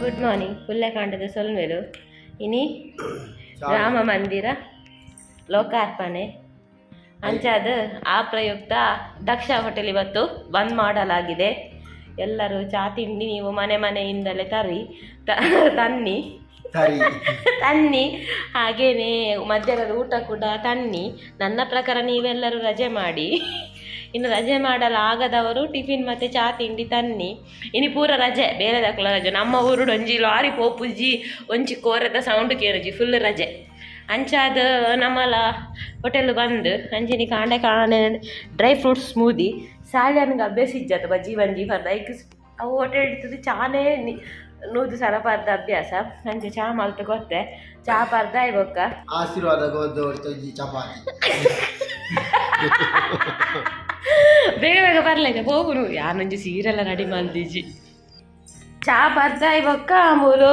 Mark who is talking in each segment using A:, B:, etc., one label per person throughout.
A: Good morning. ಪುಲ್ಯಕಾಂಡದ ಸೊಲ್ಮೆಲು. ಇನಿ ರಾಮ ಮಂದಿರ ಲೋಕಾರ್ಪಣೆ ಅಂಚಾದ ಆ ಪ್ರಯುಕ್ತ ದಕ್ಷ ಹೋಟೆಲ್ ಇವತ್ತು ಬಂದ್ ಮಾಡಲಾಗಿದೆ. ಎಲ್ಲರೂ ಚಾ ತಿಂಡಿ ನೀವು ಮನೆ ಮನೆಯಿಂದಲೇ ತರಿ, ತನ್ನಿ ತನ್ನಿ. ಹಾಗೇನೆ ಮಧ್ಯಾಹ್ನದ ಊಟ ಕೂಡ ತನ್ನಿ. ನನ್ನ ಪ್ರಕಾರ ನೀವೆಲ್ಲರೂ ರಜೆ ಮಾಡಿ. ಇನ್ನು ರಜೆ ಮಾಡಲು ಆಗದವರು ಟಿಫಿನ್ ಮತ್ತು ಚಾ ತಿಂಡಿ ತನ್ನಿ. ಇನ್ನು ಪೂರ ರಜೆ, ಬೇರೆ ದಾಖಲ ರಜೆ. ನಮ್ಮ ಊರು ಒಂಜಿ ಲಾರಿ ಪೋಪುಜಿ, ಒಂಜಿ ಕೋರದ ಸೌಂಡ್ ಕೇರುಜಿ, ಫುಲ್ ರಜೆ. ಅಂಚಾದ ನಮ್ಮಲ ಹೋಟೆಲ್ ಬಂದು ಅಂಚಿನಿ ಕಾಂಡೆ ಕಾಂಡೆ ಡ್ರೈ ಫ್ರೂಟ್ಸ್ ಸ್ಮೂದಿ ಸಾಲ್ಯನ್ಗೆ ಅಭ್ಯಾಸ ಇಜ್ಜಾತ ಬಜ್ಜಿ ಬಂಜಿ ಪರ್ದ. ಐಕ್ ಅವು ಹೋಟೆಲ್ ಇರ್ತದೆ ಚಾನೇ ನೂದು ಸಲ ಪರ್ದ ಅಭ್ಯಾಸ. ಅಂಚೆ ಚಾ ಮಲ್ತು ಕೊತ್ತೆ, ಚಾ ಪರ್ದ ಬೊಕ್ಕ
B: ಆಶೀರ್ವಾದ ಚಪಾತಿ.
A: ಬೇಗ ಬೇಗ ಬರ್ಲೈತೆ ಹೋಗುನು. ಯಾನೊಂಜಿ ಸೀರೆಲ್ಲ ರೆಡಿ ಮಲ್ದಿಜಿ. ಚಾ ಪರ್ದಾಯ್ ಬೊಕ್ಕ ಮೂಲು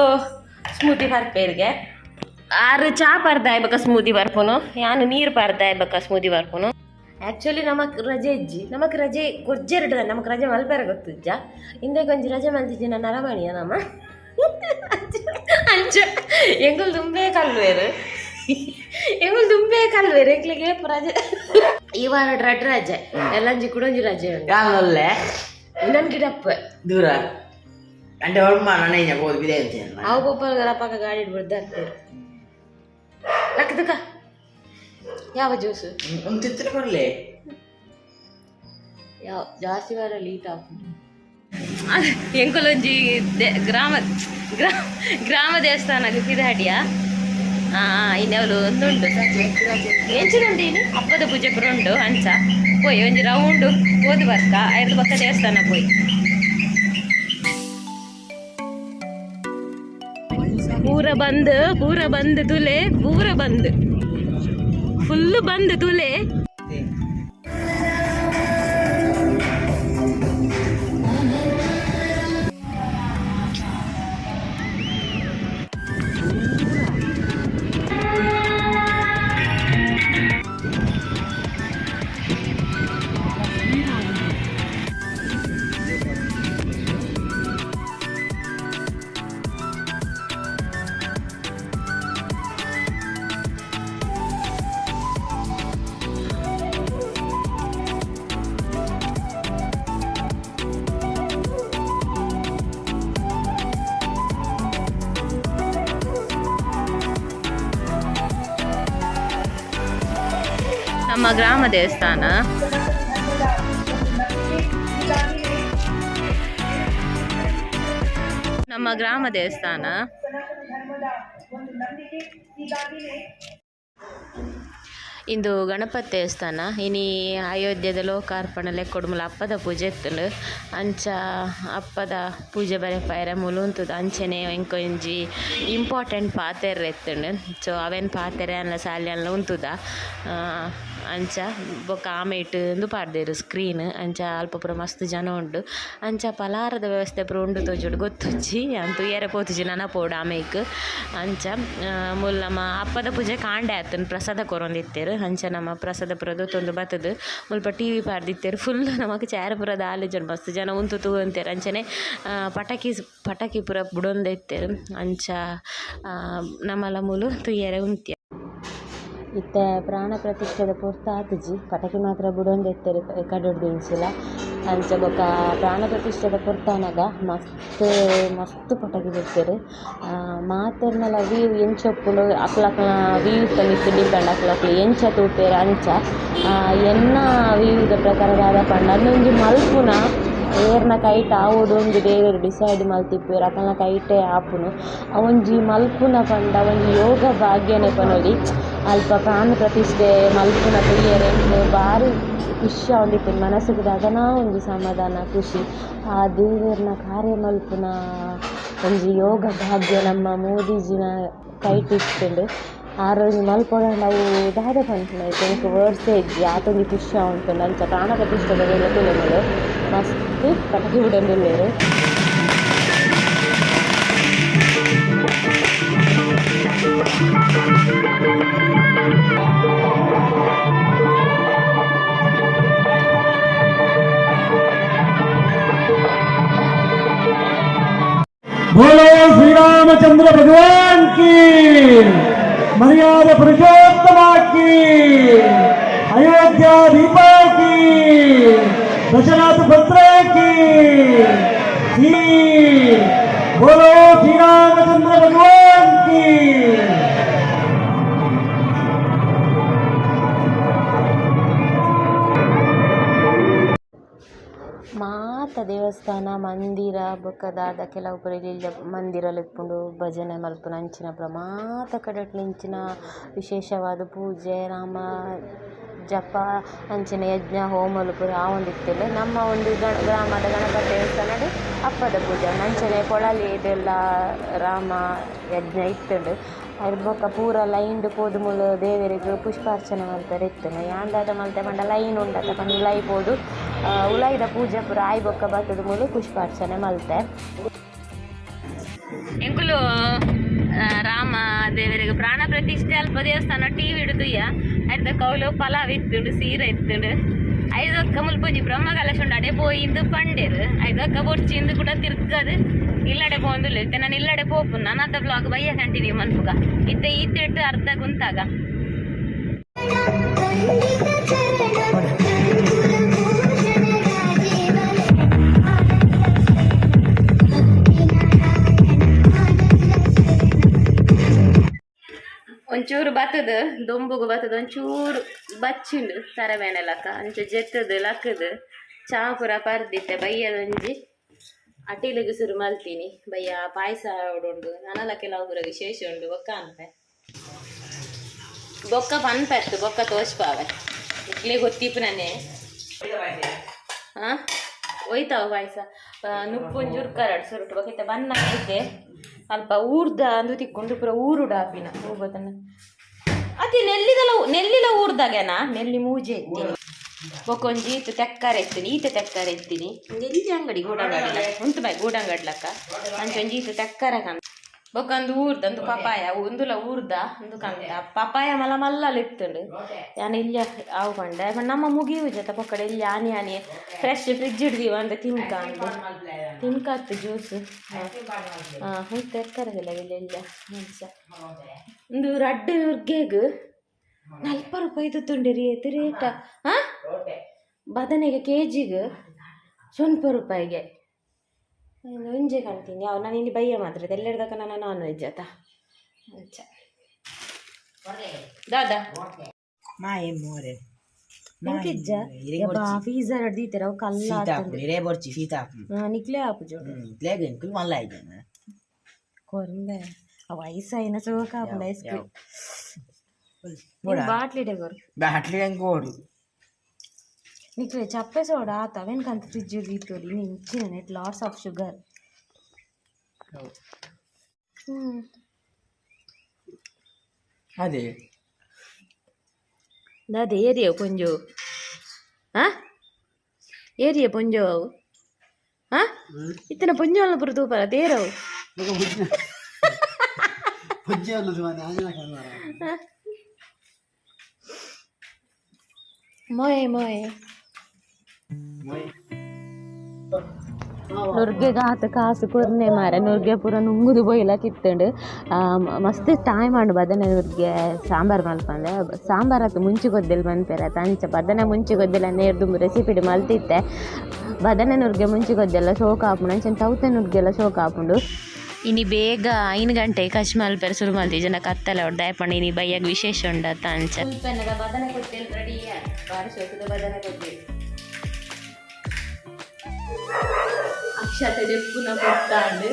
A: ಸ್ಮೂತಿ ಪರ್ಪೇರ್ಗೆ. ಆರು ಚಾ ಪರ್ದಾಯ್ ಬೊಕ್ಕ ಸ್ಮೂತಿ ಬರ್ಪುನು, ಯಾನು ನೀರು ಪರ್ದಾಯ್ ಬೊಕ್ಕ ಸ್ಮೂತಿ ಬರ್ಪುನು. ಆ್ಯಕ್ಚುಲಿ ನಮಕ್ ರಜೆ ಇಜ್ಜಿ, ನಮಕ್ ರಜೆ ಕೊಜ್ಜೆರಡು, ನಮಕ್ ರಜೆ ಮಲ್ಪೆರ ಗೊತ್ತಿಜ್ಜ. ಇಂದೆ ಕೊಂಚ ರಜೆ ಮಲ್ತಿಜ್ಜಿ ನನ್ನ ಅರಮಣಿಯ ನಮ್ಮ ಅಂಚ ಎಂಗುಲ್ ತುಂಬೇ ಕಲ್ವೇರು, ಎಂಗುಲ್ ತುಂಬೇ ಕಲ್ವೇರು. ಎಂಕ್ಲಿಗೆ ರಜೆ ಈ ವಾರ ರಡ್ ರಜೆ, ಎಲ್ಲಂಜಿ ಕುಡೊಂಜಿ ರಜೆ ಉಂಟು.
C: ಯಾನೊಲ್ಲೆ.
A: ನನ್ ಗಿಡಪ್ಪ.
C: ದೂರ ಅಂಡೆ ಹೊಳ್ಮ ನನ ಹೋದ್ ಬಿದೆ ಅಂತ.
A: ಅವು ಪೊಪ್ಪಲ್ಗರ ಪಕ್ಕ ಗಾಡಿ ಬಿಡ್ದಾರ್ತಾರೆ. ಲಕ್ಕದಕ್ಕ ಯಾವ ಜ್ಯೂಸು?
C: ಒಂದು ಚಿತ್ರ ಕೊಡ್ಲಿ.
A: ಯಾವ ಜಾಸ್ತಿ ವಾರ ಲೀಟ್ ಆಪುಂಡು. ಎಂಕುಲೊಂಜಿ ಗ್ರಾಮ ಗ್ರಾಮ ದೇವಸ್ಥಾನಕ್ಕೆ ಪಿದಾಡಿಯ ಇನ್ನೆವಲು ಒಂದುಂಡು ಎಂಚಿನುಂಡು. ಇನಿ ಅಪ್ಪದ ಪೂಜೆ ಪೂರ ಉಂಡು. ಅಂಚ ಪೋಯಿ ಒಂಜಿ ರೌಂಡ್ ಪೋದು ಬರ್ಕ, ಐದು ಬಕ್ಕ ದೇವಸ್ಥಾನ ಪೋಯಿ. ಪೂರ ಬಂದ್, ಪೂರ ಬಂದ್ ತುಲೆ, ಪೂರ ಬಂದ್, ಫುಲ್ ಬಂದ್ ತುಲೆ. ನಮ್ಮ ಗ್ರಾಮ ದೇವಸ್ಥಾನ. ನಮ್ಮ ಗ್ರಾಮ ದೇವಸ್ಥಾನ. ಇಂದು ಗಣಪತಿ ದೇವಸ್ಥಾನ. ಇನಿ ಅಯೋಧ್ಯೆದ ಲೋಕಾರ್ಪಣೆ ಲೆಕ್ಕೊಡು ಅಪ್ಪದ ಪೂಜೆ ಇತ್ತುಂಡು. ಅಂಚ ಅಪ್ಪದ ಪೂಜೆ ಬರೆಪಾಯೆರೆ ಮೂಲು ಉಂತುದು. ಅಂಚನೆ ಎಂಕೊಂಜಿ ಇಂಪಾರ್ಟೆಂಟ್ ಪಾತೆರ ಇತ್ತುಂಡು. ಸೊ ಅವೆನ್ ಪಾತೆರೆ ಅನ್ನ ಸಾಲ್ಯನ್ಲ ಉಂತುದ. ಅಂಚ ಬೊಕ್ಕ ಆಮೇಟ್ ಉಂದು ಪಾಡ್ದೆರ್ ಸ್ಕ್ರೀನ್. ಅಂಚ ಅಲ್ಪ ಪೂರ ಮಸ್ತ್ ಜನ ಉಂಡು. ಅಂಚ ಪಲಾರದ ವ್ಯವಸ್ಥೆ ಪೂರ ಉಂಡು ತೋಜೊಡು, ಗೊತ್ತುಜ್ಜಿ, ಯಾನ್ ತೂಯೆರೆ ಪೋತುಜಿ, ನನ ಪೋಡು ಆಮೇಕ್. ಅಂಚ ಮೂಲು ನಮ್ಮ ಅಪ್ಪದ ಪೂಜೆ ಕಾಂಡೆ ಆತುಂಡು, ಪ್ರಸಾದ ಕೊರೊಂದಿತ್ತೆರ್. ಅಂಚ ನಮ್ಮ ಪ್ರಸಾದ ಪೂರ ದೆತೊಂದು ಬತ್ತುದು ಮುಲ್ಪ ಟಿವಿ ಪಾಡ್ದಿತ್ತೆರ್. ಫುಲ್ ನಮಕ್ ಚೇರ್ ಪೂರ ದಾಲ ಇಜ್ಜಂಡ್, ಮಸ್ತ್ ಜನ ಉಂತು ತೂವೊಂತೆರ್. ಅಂಚನೆ ಪಟಾಕಿ ಪಟಾಕಿ ಪೂರ ಬುಡೊಂದೆ ಇತ್ತೆರ್. ಅಂಚ ನಮಲ ಮೂಲು ತೂಯೆರೆ ಉಂತ್ಯ. ಇತ್ತೆ ಪ್ರಾಣ ಪ್ರತಿಷ್ಠೆದ ಪೊರ್ತು ಆತುಜಿ, ಪಟಾಕಿ ಮಾತ್ರ ಬುಡೊಂದಿತ್ತೆರ್ ಕಡೆಡ್ದಿಂಚಿಲ. ಅಂಚ ಬೊಕ ಪ್ರಾಣ ಪ್ರತಿಷ್ಠೆದ ಪೊರ್ತಾನಗ ಮಸ್ತ್ ಮಸ್ತ್ ಪಟಾಕಿ ಬುಡ್ಪೆರ್. ಮಾತೆರ್ನಲ ವೀವ್ ಎಂಚ ಉಪ್ಪುಂಡು ಅಕ್ಲಕ್ಲ್ನ ವೀವ್ದ ಮಿತ್ತ್ ಡಿಪೆಂಡ್, ಅಕ್ಲಕ್ಲ್ ಎಂಚ ತೂಪೆರ್ ಅಂಚ. ಎನ್ನ ವೀವ್ದ ಪ್ರಕಾರ ದಾದ ಪಂಡ ಉಂದೊಂಜಿ ಮಲ್ಪುನ ಏರ್ನ ಕೈಟ್ ಆವೊಡು ಇಂದ್ ದೇವೆರ್ ಡಿಸೈಡ್ ಮಲ್ತಿಪ್ಪುವೆರ್, ಅಕಲ್ನ ಕೈಟೇ ಆಪುನು. ಅವೊಂಜಿ ಮಲ್ಪುನ ಪಂಡ ಒಂಜಿ ಯೋಗ ಭಾಗ್ಯನೆ ಪನೊಲಿ. ಅಲ್ಪ ಪ್ರಾಣ ಪ್ರತಿಷ್ಠೆ ಮಲ್ಪುನ ತೂಯೆರೆ ಎಂಕ್ ಬಾರಿ ಖುಷಿ ಆವೊಂದಿಪ್ಪುಂಡು, ಮನಸ್ಸುಗ್ ದಾದನ ಒಂಜಿ ಸಮಾಧಾನ ಖುಷಿ. ಆ ದೇವೆರ್ನ ಕಾರ್ಯ ಮಲ್ಪುನ ಒಂಜಿ ಯೋಗ ಭಾಗ್ಯ ನಮ್ಮ ಮೋದಿಜಿನ ಕೈಟ್ ಇತ್ತುಂಡು. ಆರ್ ಒಂಜಿ ಮಲ್ಪೊಡಾಂಡ ಅವು ದಾದ ಪನ್ಪುನ ಐಕ್ ಎಂಕ್ ವರ್ಡ್ಸೇ ಇಜ್ಜಿ, ಆತೊಂಜಿ ಖುಷಿ ಆವೊಂದುಂಡು. ಅಂಚ ಪ್ರಾಣ ಪ್ರತಿಷ್ಠೆದ ಬೇಲೆ ತೂಲೆ ಮಸ್ತ್ ಪಟಾಕಿ ಬುಡೊಂದುಲ್ಲೆರ್.
D: बोलो श्री रामचंद्र भगवान की, मर्यादा पुरुषोत्तमा की, अयोध्या दीपा की, दशरथ पुत्र की की। बोलो श्री रामचंद्र भगवान की।
A: ಮಾತ ದೇವಸ್ಥಾನ ಮಂದಿರ ಬೊಕ್ಕ ದಾದ ಕೆಲವು ಪೂರ ಎಲ್ಯ ಮಂದಿರಲು ಇಪ್ಪುಂಡು ಭಜನೆ ಮಲ್ಪುನ ಅಂಚಿನ ಪೂರ ಮಾತ ಕಡೆಟ್ಲ ಇಂಚಿನ ವಿಶೇಷವಾದ ಪೂಜೆ ನಾಮ ಜಪ ಅಂಚಿನ ಯಜ್ಞ ಹೋಮಲು ಪೂರ ಆವೊಂದಿತ್ತುಂಡು. ನಮ್ಮ ಒಂದು ಗ್ರಾಮದ ಗಣಪತಿ ದೇವಸ್ಥಾನಡ್ ಅಪ್ಪದ ಪೂಜೆ ಅಂಚನೆ ಪೊಳಲಿದೆಲ್ಲ ರಾಮ ಯಜ್ಞ ಇತ್ತುಂಡು. ಐರ್ದ್ ಬೊಕ್ಕ ಪೂರ ಲೈನ್ ಡ್ ಪೋದು ಮೂಲು ದೇವೆರೆಗ್ ಪುಷ್ಪಾರ್ಚನೆ ಮಲ್ಪೆರೆ ಇತ್ತುಂಡು. ಯಾನ್ ದಾದ ಮಲ್ತೆ ಪಂಡ ಲೈನ್ ಉಂಡತ ಪಂದ್ ಉಲಾಯಿ ಪೋದು ಉಲಾಯಿದ ಪೂಜೆ ಪೂರ ಆಯಿ ಬೊಕ್ಕ ಬತ್ತುದು ಮೂಲು ಪುಷ್ಪಾರ್ಚನೆ ಮಲ್ತೆ. ಎಂಕುಲು ರಾಮ ದೇವರಿಗೆ ಪ್ರಾಣ ಪ್ರತಿಷ್ಠೆ ಅಲ್ಪ ದೇವಸ್ಥಾನ ಟಿವಿ ತೂಯ. ಐರ್ದ ಕೌಲು ಪಲಾವ್ ಇತ್ತುಂಡು, ಸೀರೆ ಇತ್ತುಂಡು. ಐದೊಕ್ಕ ಮುಲ್ಪ ಒಂಜಿ ಬ್ರಹ್ಮ ಕಲಶ ಉಂಡು, ಅಡೆ ಪೋಯಿಂದು ಪಂಡೇರು. ಐದೊಕ್ಕ ಬೊರ್ಚಿ ಇಂದು ಕೂಡ ತಿರ್ಗದು ಇಲ್ಲಡೆ ಪೋವೊಂದುಲ್ಲೆ. ಇತ್ತೆ ನಾನು ಇಲ್ಲಡೆ ಪೋಪುನು. ನನಾತ ಬ್ಲಾಗ್ ಬಯ್ಯ ಕಂಟಿನ್ಯೂ ಮನ್ಪುಗ. ಇತ್ತೆ ಈತೆಟ್ ಅರ್ಧ ಗುಂತಾಗ. ಒಂಚೂರು ಬತ್ತದ ದೊಂಬುಗು ಬತ್ತದ, ಒಂಚೂರು ಬಚ್ಚಿಂಡು ತರಬೇನೆ ಲಕ್ಕ. ಅಂಚ ಜೆತ್ತದು ಲಕ್ಕದು ಚಾ ಪೂರ ಪರ್ದಿತ್ತೆ. ಬಯ್ಯದೊಂಜಿ ಅಟಿಲಿಗೆ ಶುರು ಮಲ್ತೀನಿ. ಬಯ್ಯ ಪಾಯಸ ಉಂಡು, ನನಲ ಕೆಲವು ಪೂರ ವಿಶೇಷ ಉಂಡು. ಬೊಕ್ಕ ಅನ್ಪೆ ಬೊಕ್ಕ ಪನ್ಪೆತ್ತು ಬೊಕ್ಕ ತೋಚ್ಪಾವೆ. ಇಕ್ಲೆ ಗೊತ್ತಿಪ್ಪುನನೆ. ಹಾ, ಒಯ್ತಾವ ಪಾಯಸ. ನುಪ್ಪು ಒಂಚೂರು ಕರಡ್ ಸುರುಟು ಬೊಕ್ಕ ಇತ್ತೆ ಬನ್ನ ಐತೆ ಅಲ್ಪ ಊರ್ದ ಅಂದು ತಿಕ್ಕೊಂಡು ಪೂರ ಊರುಡ ಆಪಿನ ಹೋಗೋತನ. ಅತಿ ನೆಲ್ಲಿದಲ ನೆಲ್ಲಿಲ ಊರ್ದಾಗೆನಾ ನೆಲ್ಲಿ ಮೂಜೆ ಇತ್ತೀನಿ. ಬೊಕ್ಕ ಒಂಜಿ ಈತು ತೆಕ್ಕರೆ ಇತ್ತೀನಿ, ಈತೆ ತೆಕ್ಕರೆ ಇತ್ತೀನಿ. ಎಲ್ಲಿ ಅಂಗಡಿ ಗೂಡಂಗಡಿ ಉಂಟು ಬಾಯ್ ಗೂಡಂಗಡ್ಲಕ್ಕ. ಅಂಚ ಒಂಜಿ ಈತು ತೆಕ್ಕರೆ ಕಂತ. ಬೊಕ್ಕ ಒಂದು ಊರ್ದ ಒಂದು ಪಪಾಯ ಉಂದುಲ ಊರ್ದ ಒಂದು ಕಂತ ಪಪಾಯ ಮಲ್ಲ ಮಲ್ಲಲ್ ಇತ್ತುಂಡು. ಯಾನ್ ಇಲ್ಲಿ ಆವು ಪಂಡೆ ನಮ್ಮ ಮುಗಿಯುವು ಜೊತೆ ಪೊಕ್ಕಡೆ ಇಲ್ಲಿ ಆನಿ ಆನಿ ಫ್ರೆಶ್ ಫ್ರಿಜ್ ಹಿಡ್ದೀವ ಅಂದ ತಿನ್ಕ ಅಂದು ತಿನ್ಕತ್ತು ಜ್ಯೂಸ್. ಹಾಂ, ಇತ್ತು ಎಕ್ಕರದಿಲ್ಲ ಇಲ್ಲ ಇಲ್ಲ ಅಂಚ. ಒಂದು ರಡ್ಡ್ ನುರ್ಗೆಗ್ 40 ರೂಪಾಯಿ ತುಂಡಿರಿ ಏತ್ ರೇಟ. ಹಾಂ, ಬದನೆಗೆ ಕೆ ಜಿಗೆ 0 ರೂಪಾಯಿಗೆ ಒಂಜೆ ಕಾಣ್ತೀನಿ. ಯಾವ ನಾನು ಇಲ್ಲಿ ಬಯ್ಯ ಮಾತ್ರ ಎಲ್ಲೆಡ್ದಕ್ಕ ನಾನು ನಾನ್ ವೆಜ್ ಆತ. ಅಂಚ ದಾದಾ
C: ಮಾಯೆ ಮೋರೆ.
A: ನಿಂಕಿಜ್ಜ ಫೀಸರ್ ದೀತೆರ ಅವು ಕಲ್ಲ.
C: ಸೀತಾಪುಡಿ ಇರೇ ಬೊರ್ಚಿ ಸೀತಾಪುಡಿ.
A: ನಿಕ್ಲೆ ಆಪುಜು.
C: ಲೇಗ ಇಂಕುಲು ಮಲ್ಲ ಇದ್ದೇನೆ.
A: ಕೊರಂದೆ ಆ ವಯಸ್ಸಾಯಿನ ಸೋಕ ಆಪುಂಡು ಐಸ್ ಕ್ರೀಮ್ ಬಾಟ್ಲಿಡೆ ಕೊರು.
C: ಬ್ಯಾಟ್ಲಿ ಹೆಂಗೆ ಕೊಡು.
A: ನಿಕ್ಲೆ ಚಪ್ಪೆ ಸೋಡ ಆತ ಅವೇನ್ಕಂತ ಫ್ರಿಜ್ ದೀತೊಲಿ ಇಂಚಿನ ನೆಟ್ ಲಾಟ್ಸ್ ಆಫ್ ಶುಗರ್. ಹ್ಞೂ.
C: ಅದೇ.
A: ದಾದ ಏರಿಯ ಪೊಂಜೋ? ಆ ಏರಿಯ ಪೊಂಜೋ ಅವು? ಆ ಇತ್ತನ ಪೊಂಜೋಲ್ನ ಪುರ ತೂಪರ ತೇರವು.
B: ಪುಜ್ಜೆ ಅನ್ನೋದು ಆಂಜನ ಕನ್ನಡ.
A: ಮೊಯೆ ಮೊಯೆ ನುರ್ಗೆಗ್ ಆತ್ ಕಾಸು ಕೊರ್ನೆ ಮಾರೆ. ನುರ್ಗೆ ಪೂರ ನುಂಗುದು ಬೊಯ್ಲ ಕಿತ್ತುಂಡು. ಮಸ್ತ್ ಟೈಮ್ ಆಂಡ್ ಬದನೆ ನುರ್ಗೆ ಸಾಂಬಾರ್ ಮಲ್ಪಂದೆ. ಸಾಂಬಾರ್ ಆತ್ ಮುಂಚಿ ಕೊದ್ದೆಲ್ ಮನ್ಪೆರೆ ಆತ. ಅಂಚ ಬದನೆ ಮುಂಚಿ ಕೊದ್ದೆಲ್ ನೇರ್ದು ರೆಸಿಪಿಡ್ ಮಲ್ತಿತ್ತೆ. ಬದನೆ ನುರ್ಗೆ ಮುಂಚಿ ಕೊದ್ದೆಲ್ಲ ಶೋಕ ಆಪುಂಡು. ಅಂಚನೆ ತೌತೆ ನುರ್ಗೆಲ್ಲ ಶೋಕ ಆಪುಂಡು. ಇನಿ ಬೇಗ 5 ಗಂಟೆ ಕಶ್ ಮಲ್ಪೆರೆ ಶುರು ಮಲ್ತಿ ಜನ ಕತ್ತಲೆ ಉಂಡು ದಾಯೆ ಪಂಡ ಇನಿ ಬಯ್ಯಗ್ ವಿಶೇಷ ಉಂಡತ್ತ ಅಂಚ. ಬದನೆ ಕೊದ್ದೆಲ್ ರೆಡಿ. ಬಾರಿ ಶೋಕದ ಬದನೆ ಕೊದ್ದೆಲ್. ಅಕ್ಷತೆ ದೆಪ್ಪುನ ಕೊಟ್ಟಾಂಡ್.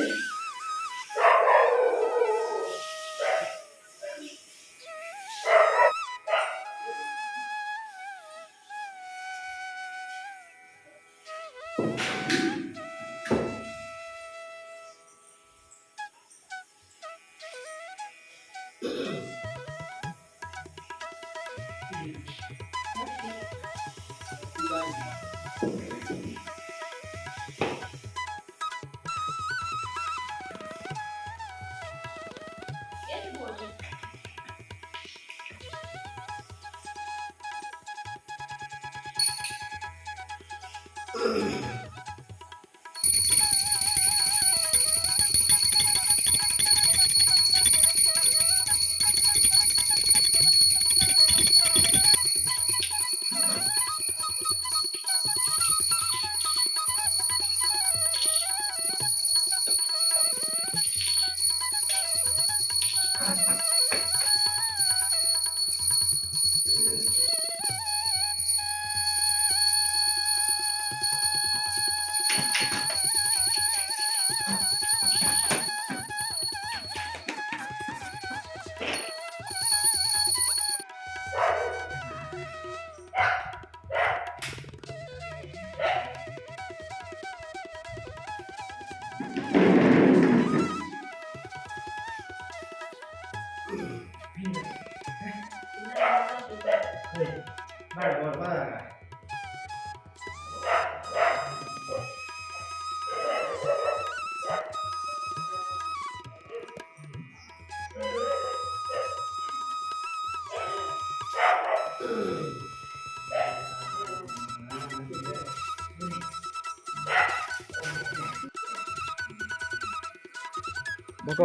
C: ಬೊಕ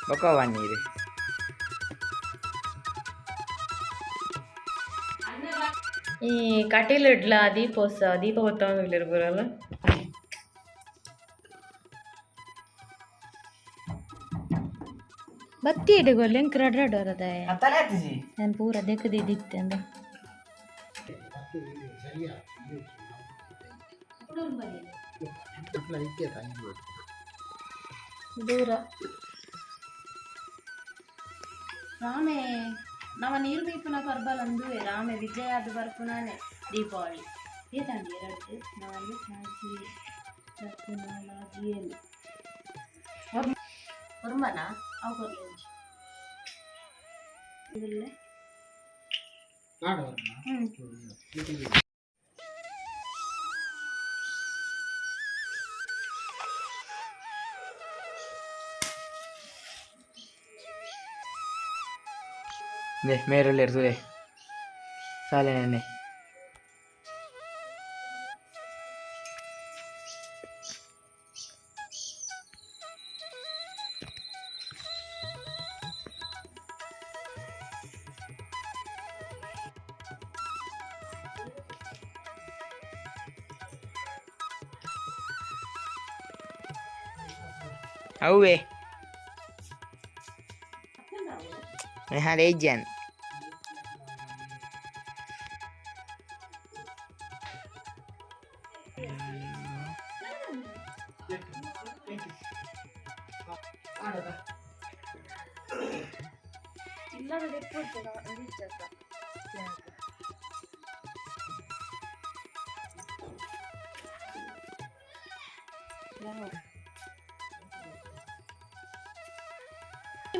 C: ಬೊಕ ವನ್ನೀರು.
A: ಈ ಕಟೀಲ್ ಇಡ್ಲ ದೀಪೋತ್ಸವ ದೀಪ ಹೊತ್ತೊಂದು ಬರಲ್ಲ. ಬತ್ತಿ ಎಡೆಗೊಲ್ಲ ಎಂಕ್ ರಡ್ ರಡ್ ವರದ.
C: ತಲೆ ಹತ್ತಿಸಿ.
A: ನಾನು ಪೂರ ದೆಕ್ಕದಿದ್ದಿತ್ತೆ ಅಂದ. ದೂರ ರಾಮೆ ನವ ನೀರು ಮೀಪುನ ಪರ್ಬಲ್ ಅಂದುವೆ ರಾಮೆ ವಿಜಯ ಅದು ಬರ್ಪುನಾನೆ ದೀಪಾವಳಿ ಏತಂಡಿ ಎರಡು ನಾಲ್ಕು ನಾಲ್ಕು ನಾಲ್ಕು ನಾಲ್ಕು ಏಳು ಒರ್ಮನ ಅವು ಕೊರ್ಲಿ.
C: ಮೇರುಲ್ಲೇರು ತೂಲೆ ಸಾಲೆ ನೆನ್ನೆ. ಅವೇ ಹಾಲೆ ಇಜ್ಜಾನ್.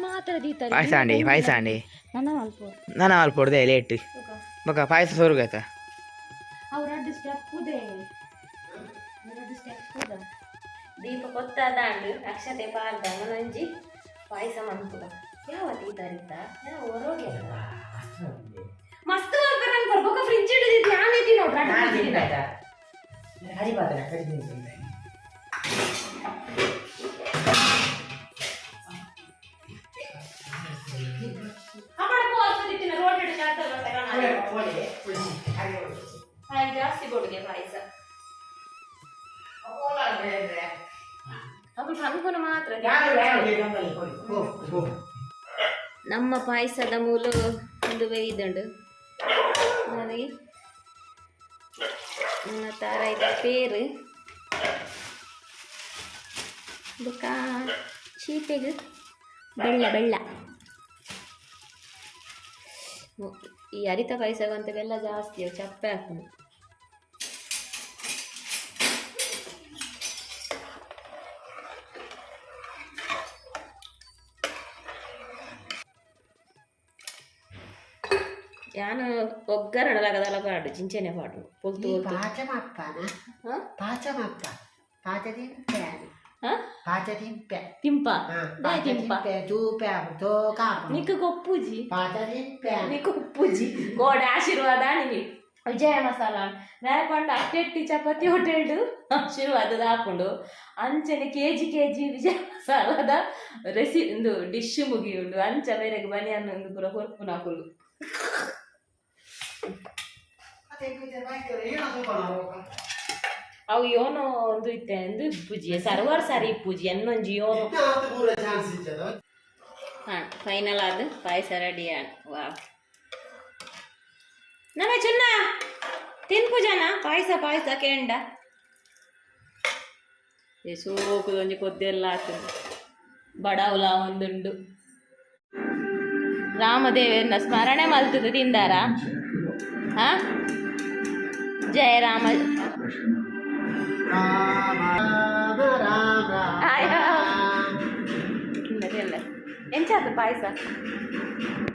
A: ಮಾತ್ರ ದೀತಾರೆ.
C: ಪಾಯಸ ಅಂಡಿ, ಪಾಯಸ ಅಂಡಿ.
A: ನನ್ನ ಮಲ್ಪೋಡು.
C: ನಾನು ಮಲ್ಪೊಡ್ದೆ ಲೇಟ್ ಬೊಕ ಪಾಯಸ ಸೊರ್ಗತ.
A: ಅವು ರಡ್ಡು ಸ್ಟೆಪ್ ಉದೆ, ರಡ್ಡು ಸ್ಟೆಪ್ ಉದ. ದೀಪ ಕೊತ್ತಾದಾಂಡ್, ಅಕ್ಷತೆ ಪಾರ್ದ, ನನಂಜಿ ಪಾಯಸ ಮನ್ಪುದ. ಯಾವ ದೀತಾರಿತ್ತ ಯಾವ ಹೊರೋಗೆ ಮಸ್ತ್ ಮಾಡ್ತಾರೆ ಅನ್ಕೊರ್. ಬೊಕ ಫ್ರಿಜ್ ಹಿಡಿದಿದ್ದು ನಾನು ಇದ್ದೀನಿ ನೋಡ್ರಿ. ಜಾಸ್ತಿ ಕೊಡುಗೆ ಪಾಯಸ ಅವು ಪನ್ಪುನ ಮಾತ್ರ. ನಮ್ಮ ಪಾಯಸದ ಮೂಲ ಒಂದು ಬೇಯ್ದುಂಡು ನನಗೆ ನನ್ನ ತಾರಾಯ್ದ ಪೇರು ಬೊಕ ಚೀಪೆಗ್ ಬೆಳ್ಳ ಬೆಳ್ಳ. ಈ ಅರಿತ ಪಾಯಸಗಂತ ಬೆಲ್ಲ ಜಾಸ್ತಿ ಚಪ್ಪೆ ಹಾಕುನು. ಯಾನ್ ಒಗ್ಗರಣೆ ಪಾಡು ಚಿಂಚನೆ ಪಾಡು ಪೊಲ್ತು ಪೊಲ್ತು.
B: ಪಾಚಮಪ್ಪನ.
A: ಹಾ?
B: ಪಾಚಮಪ್ಪ, ಪಾಚ ತಿಂಪೆ.
A: ಹಾ?
B: ಪಾಚ ತಿಂಪೆ.
A: ತಿಂಪ ದಾಯೆ ತಿಂಪ?
B: ಚೂಪೆ ತೋಕ.
A: ನಿಕ್ಕ ಕೊಪ್ಪುಜಿ.
B: ಪಾಚ ತಿಂಪೆ.
A: ನಿಕ್ಕ ಉಪ್ಪುಜಿ ಗೋಡೆ ಆಶೀರ್ವಾದ ನಿನಿ ವಿಜಯ ಮಸಾಲ ಪಂಡ ಅಟ್ಟೆಟ್ಟಿ ಚಪಾತಿ ಹೋಟೆಲ್ಡ್ ಆಶೀರ್ವಾದದ ಹಾಕೊಂಡು ಅಂಚನೆ ಕೆಜಿ ಕೆಜಿ ವಿಜಯ ಮಸಾಲದ ರೆಸಿ ಇಂದು ಡಿಶ್ ಮುಗಿಯುಂಡು. ಅಂಚ ಬೇರೆಗ್ ಬನಿಯನ್ ಒಂದು ಪೂರ ಕೊರ್ಪುನ ಅಕುಲು. ಅವು ಯೋನೋ ಒಂದು ಇತ್ತೆ ಅಂದು ಇಪ್ಪುಜಿ ಸರ್ವರ್ ಸರಿ ಇಪ್ಪುಜಿ ಎನ್ನೊಂಜಿ ಯೋನೋ.
B: ಚಾನ್ಸ್ ಇಚ್ಚದ.
A: ಹಾಂ, ಫೈನಲ್ ಆದ ಪಾಯಸ ರೆಡಿ. ವಾ, ನಮ್ಮ ಚುನ್ನ ತಿನ್ಪು ಜನ ಪಾಯಸ ಪಾಯಸ ಕೇಂಡ ಸೋಕುದೊಂಜಿ ಕೊದ್ದೆಲ್ಲ ಆತುಂಡು ಬಡವುಲ ಒಂದುಂಡು. ರಾಮದೇವರನ್ನ ಸ್ಮರಣೆ ಮಲ್ತುದು ತಿಂದಾರ. ಹಾ, ಜಯ ರಾಮ.
B: ರಾಮ ರಾಮ ರಾಮ.
A: ಆಯಾ. ತಿಂದ ತಿಂದ. ಎಂಚಾತು ಪಾಯಸ?